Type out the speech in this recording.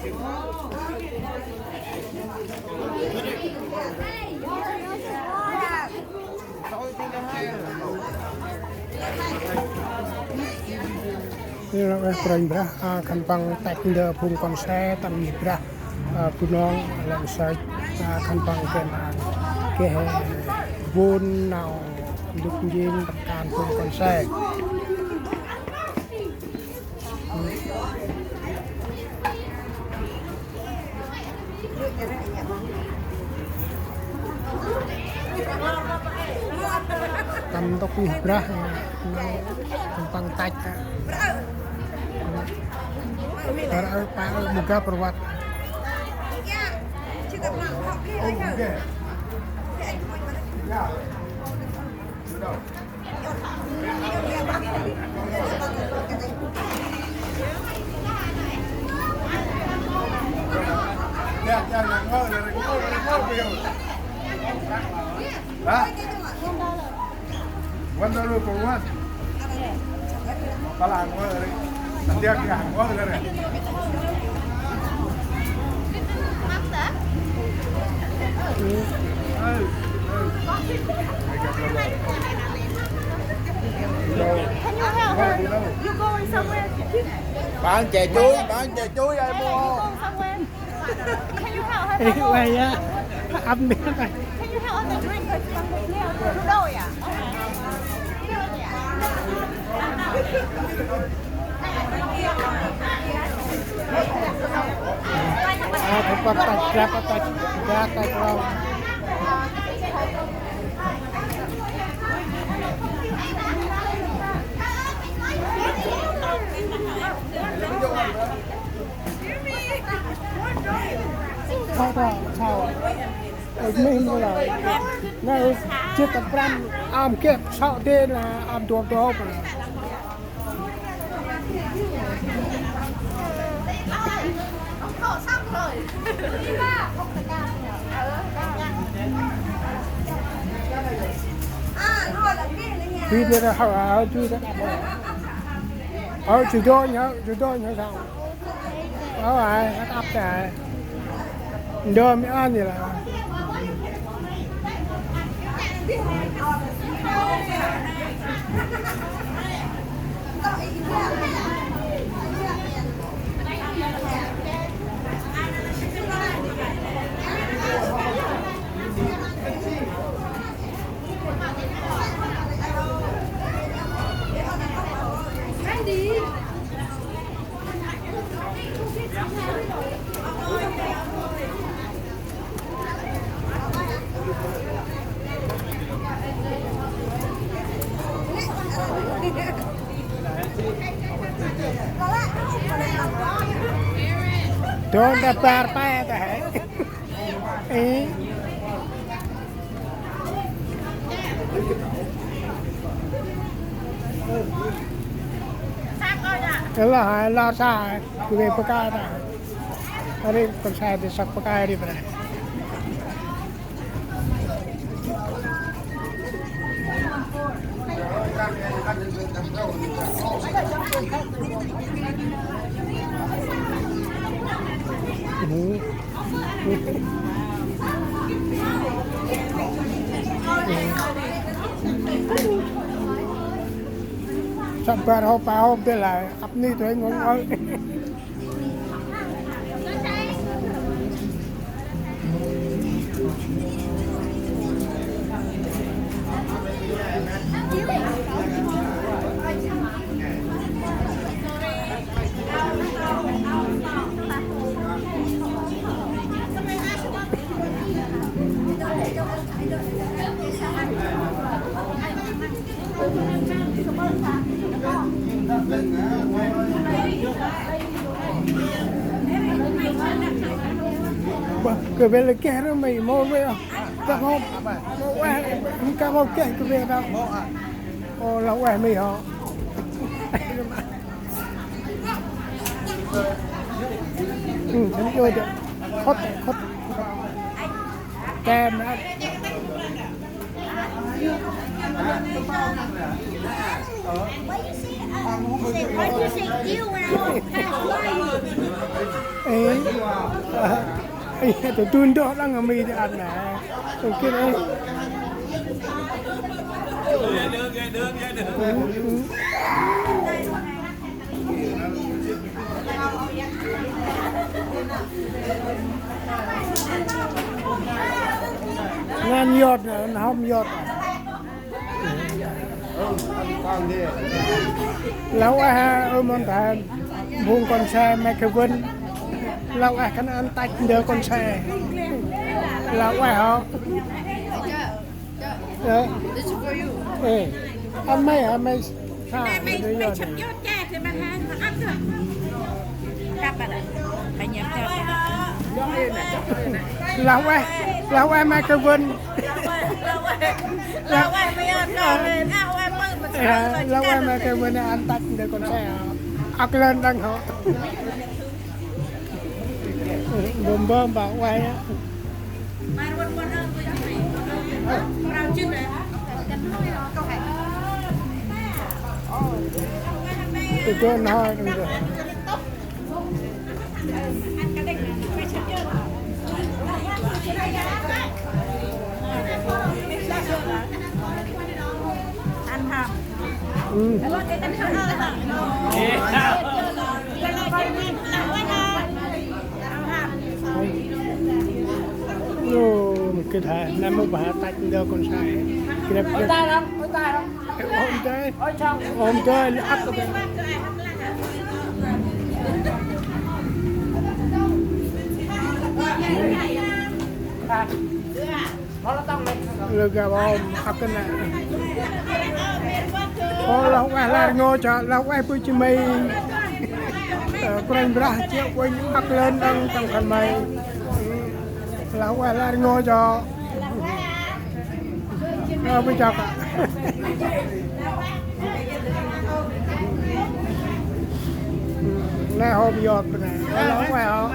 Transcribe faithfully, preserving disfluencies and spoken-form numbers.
Nê nau ueh Kôranh Brah, a, khân păng tăch ndơ phung kon se tâm ngih Brah, a, Bunong lĕ sơch, a, khân păng geh ma, geh bun nau ndŭk njêng tâm kan phung kon se. Tâm ntŭk ngih Brah, khân păng tăch. Bar aơ, pa aơ, mâu geh bar văt. Hả? One dollar for one. Ba la ăn ôh ri. Anh Điệp kì ăn ôh ri. Can you help her? You going somewhere? Bán chè chuối, bán chè chuối ai mua không? You going somewhere? Can you help her? Ê, uầy á, ấm miếng này. Can you help us to drink? Cause you don't, yeah. À, thôi, bắt tay, grab, bắt tay, grab tay, grab. Thâu, thâu, thâu. Ơ, mê mô là. Nê, jêt tâm prăm, ăm geh, sŏ dê na, ăm duôp duôp. Tui dê na, hao, hao, tui dê na. Ơ, jêh dônh hao, jêh dônh hao sao. Ơ, ai, hăt ăp ai. Ndơm mi ăn ni lah. Dôl ta bar pe ta he. Ê. Ê, lah, lah sa, kue peka ta. Ari kon sa dê săk peka ri bre. Săk bar hôp pa hôp dê lah, ăp ni tuê ngŏng ôh. Bơ, kơ bê lê keh rơ mày mô mê à. Cà phê, mô ueh, cà phê keh kơ bê đâu. Ô, là ueh mày hả? Ừ, thằng vô kìa. Khót, khót. Kem hả? Why you say, uh, you say, why you say you when I walk past by you? Ê, ê, tụi tôi đốt lắm, người Mi thì ăn nè. Tôi kêu ê. Ngăn yot nè, nó không yot. Lah ueh ha, ơ mon ta, phung kon se Mê Kơ Vân. Lah ueh khân ăn tăch ndơ kon se. Lah ueh hŏ. Ơ. Ê, ăn may, ăn may sa, may, may, may yot. Lah ueh, lah ueh Mê Kơ Vân. Lah ueh Mê Kơ Vân ăn tăch ndơ kon se. Âk lơn đăng hŏ. Bơm bơm ba ueh. Tôi quên nói đừng rồi. Ăn hả? Ừ. Ơ, kơ tha, năm mô ba tăch ndơ kon se. Kơ năp kơ. Ôm dơi. Ôm dơi, ăk. Lơ ga ôm, ăk kơ nă. Ô, lah ueh lar ngô cho, lah ueh bu chi mây. Ơ, Kôranh Brah chiă uănh ăk lơn đăng tâm khân may. Lah ueh lar ngô cho. Ơ, bu chok. Nê hôm yot nê. Lah ueh hŏ.